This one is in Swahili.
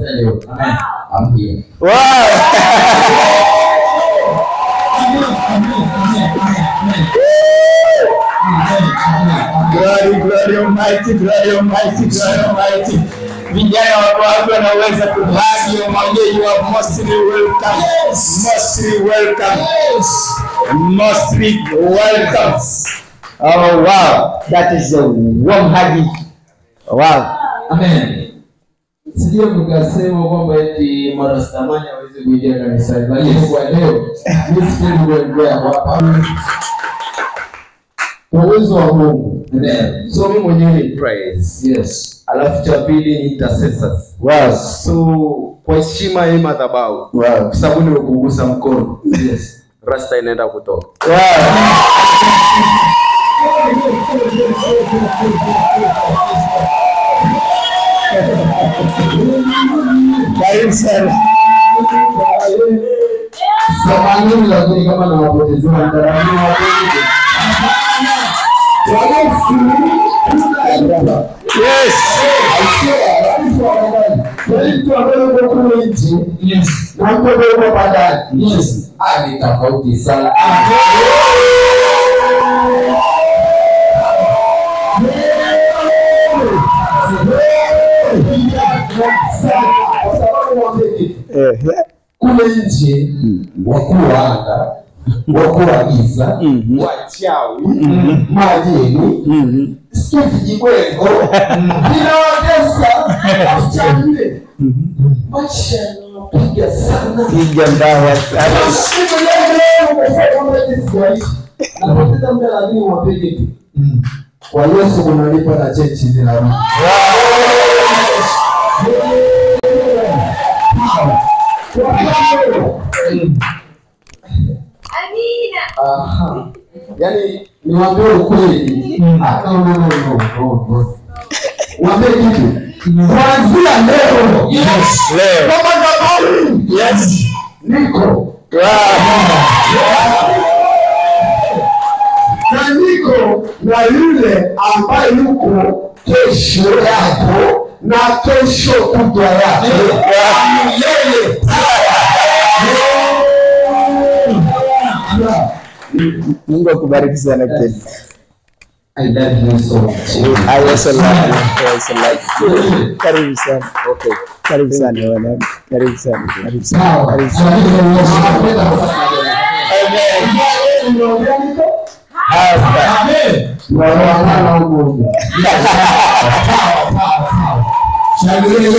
Leo. Amen. I'm here. Wow. Glory, glory almighty, glory almighty, glory almighty. Vijana wako wapi wanaweza kuhagi umwambie you are mostly welcome. Yes. Mostly welcome. Yes. Mostly welcome. Oh wow, that is a warm hug. Wow. Amen. Sije mkasema kwamba eti marastamani hawezi kuingia kanisani, lakini kwa leo mimi sipendi kuendelea hapa. Kwa uwezo wa Mungu. Amen. So mimi mwenyewe ni praise. Yes. Alafu cha pili ni intercessors. Wow. So kwa heshima ya madhabahu. Wow. Kwa sababu nimekugusa mkono. Yes. Rasta inaenda kutoka. Wow. Karibu sana. Samahani lakini kama nawapotezea muda wangu. Yes. Yes. Yes. Ni tofauti sana. Kule nje wakuu wa anga, wakuu wa giza, wachawi, majini, sio vijibwengo, vinawatesa wachawi. Maisha yanapiga sana. Piga mbaya sana. Napoteza muda lakini wapige tu. Kwa Yesu kunalipa na chechi zinarudi. Amina. Aha. Yaani niwaambie ukweli. No. Waambie kitu. Kuanzia leo. Yes. Leo. Kama zamani. Yes. Niko. Wow. Na niko na yule ambaye yuko kesho yako na kesho kutwa yako. Yeye. Mungu akubariki sana Ken. I love you so much. I also love you. I also love you. Karibu sana. Okay. Karibu sana bwana. Karibu sana. Karibu sana. Karibu sana. Amen. Amen. Amen.